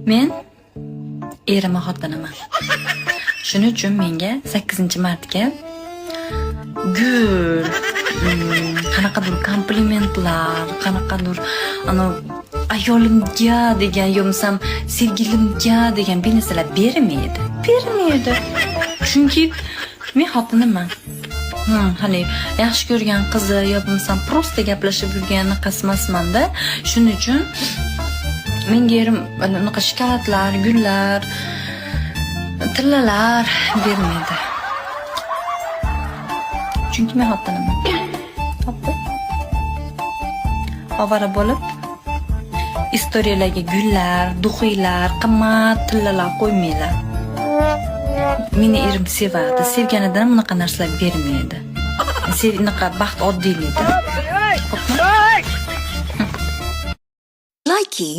Men erimni xotiniman. Shuning uchun menga 8-martga gul, qanaqadir komplimentlar, qanaqadir anavi ayolimga degan yo bo'lmasam sevgilimga degan bir narsalar bermaydi. Bermaydi. Chunki men xotiniman. Haligi yaxshi ko'rgan qizi yo bo'lmasam просто gaplashib yurgan emasman-da. Shuning uchun menga erim unaqa shokoladlar, gullar, tillalar bermaydi. Chunki men xotiniman. Topdi. Ovora bo'lib istoriyalarga gullar, духи lar, qimmat tillalar qo'ymanglar. Meni erim sevadi. Sevganidan bunaqa narsalar bermaydi. Unaqa baxt oddiylikda. Xo'pmi? Likey.